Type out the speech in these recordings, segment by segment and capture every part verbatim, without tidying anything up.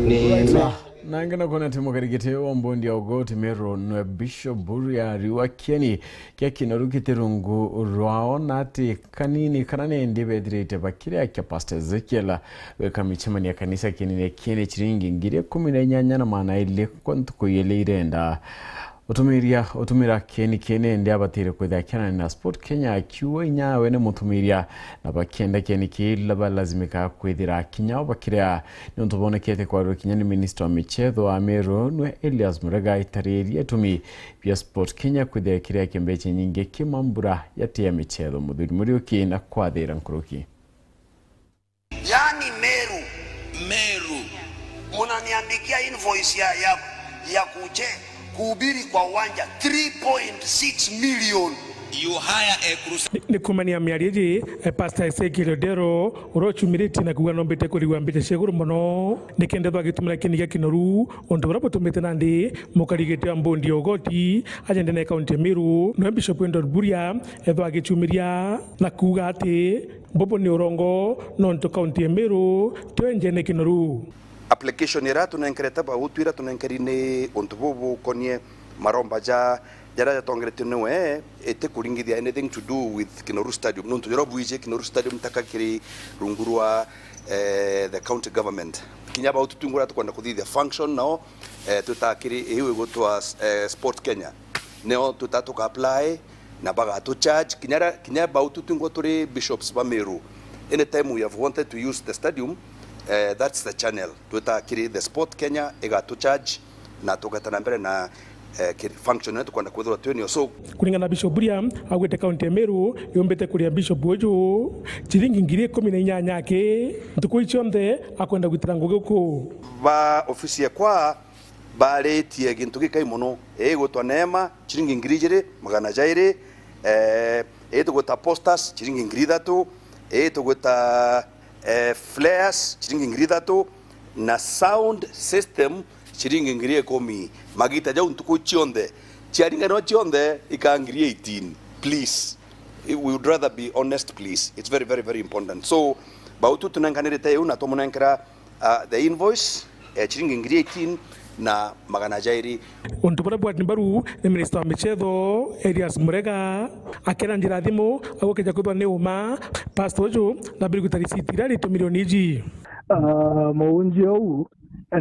Right, ah, nangi na kwona ati mukarigiti wa mbondi ya ugoti Meru nwe Bishop Buria riu akieni kia Kinoru kiti rungu rwao, na ati kanini kana nindi bethirite bakiria kia Pastor Ezekiel weka micemanio ya kanisa kinini kiene ciringi ngiri ikumi na inyanya na maana ili kwa ntuku ili irenda. Utumiria, utumira kieni kii nindi abatire kwithira akianana na Sport Kenya akiuga inya we ni mutumiria, na bakienda kieni kii balazimika kwithira kinya o bakiria, niuntu bonekete kwarua kinya ni minista wa michetho wa Meru nwe Elias Murega itariria itumi bia Sport Kenya kwithira kiria kia mbeca nyingi ki mambura yati ya michetho. Muthuri Muriuki na kwathira nkuruki. Yaani Meru. Meru. Mnaniandikia invoice ya, ya, ya kuche kuhubiri kwa uwanja three point six million. You hire a crusade. Ni, ni kumania miario iji, eh, Pastor Ezekiel Odero, uria ucumiritie na kuuga nombite kurigwa mbeca cia iguru mono, nikenda ethwa agitumira kieni gia Kinoru, untu buria butumite nandi mukarigiti wa mbondi ya ugoti aja ndene ya kaunti ya Meru, nwe Bishop Edward Buria, ethwa agicumiria na kuuga ati, bubu ni urongo, nontu kaunti ya Meru tio enjene Kinoru. Application iria tunenkerete bautu iria tunenkeri ni untu bubu bukonie maromba ja, jaria jatongeretio niwe, iti kuringithia anything to do with Kinoru Stadium. Nontu jaria bwiji Kinoru Stadium taka kiri rungu rwa, eh, the county government. Kinya bautu twingura tukwenda kuthithia function nao, eh, twita kiri iu igutwa, eh, Sport Kenya. Nio twita tuka apply, na bagatu charge, kinya ra-, kinya bau tutwingwa turi bishops ba Meru. Anytime we have wanted to use the stadium, eh, that's the channel. Twita kiri the Sport Kenya, igatu charge, na tugeta na mbere na, eh, kiri function iria tukwenda kwithirwa twinio. So, kuringana na Bishop Buria, augite kaunti ya Meru yumbite kuria bishop uju ciringi ngiri ikumi na inyanya aki ntuku ii cionthe akwenda gwitira ngugi uku. Ba ofisi ekwa baritie gintu gikai mono, igutwa neema, ciringi ngiri ijiri magana jairi, eh, itugwita posters, ciringi ngiri ithatu, itugwita, eh, flares, ciringi ngiri ithatu, na sound system, ciringi ngiri ikumi. Magita jau ntuku cionthe, ciaringanwa cionthe, ika ngiri eighteen, please. We would rather be honest, please. It's very, very, very important. So, bautu tunenkanirite iu na twamunenkera, ah, the invoice, eh, ciringi ngiri eighteen na magana jairi. Untu buria bwati mbaru ni minista wa michetho, Elias Murega, akera njira thimu, agukeja kwithwa ni uma, pastor uju, na mbiri gwita risiti iria ritwe milioni iji. Ah, muunji uu,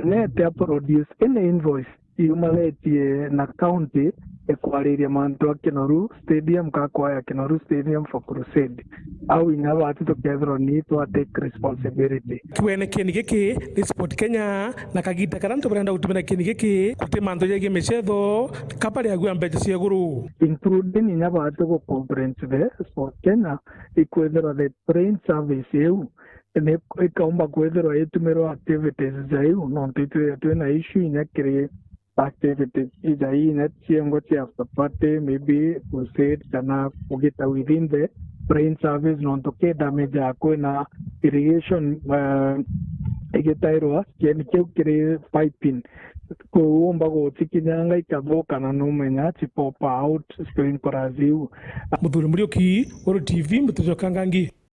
nete a produce any invoice. Yumaretie na county ikwariria mantu a Kinoru Stadium, ka kwaya Kinoru Stadium for crusade. Au inya bati tukethirwa ni twa take responsibility. Kiwene kieni giki ni Sport Kenya, na kagita karia antu barenda gutumira kieni giki guti mantu jegie michetho, ka bari agua mbeca cia iguru. Including inya bati gu conference the Sport Kenya, ikwithirwa the train service iu ni ikaumba kwithirwa itumirwa activities ja iu, nontu itwithirwa twina issue inya kiri activities ija inya ciengwa cia after party, maybe crusade kana kugita within the train service, nontu ki damage ya kwina irrigation, eh, igitairwa kieni kiu kiri piping, kuu umba gucikinyanga ikathuka na numenya ci pop out sprinklers iu. Muthuri Muriuki, Uru T V, Mutujo Kangangi.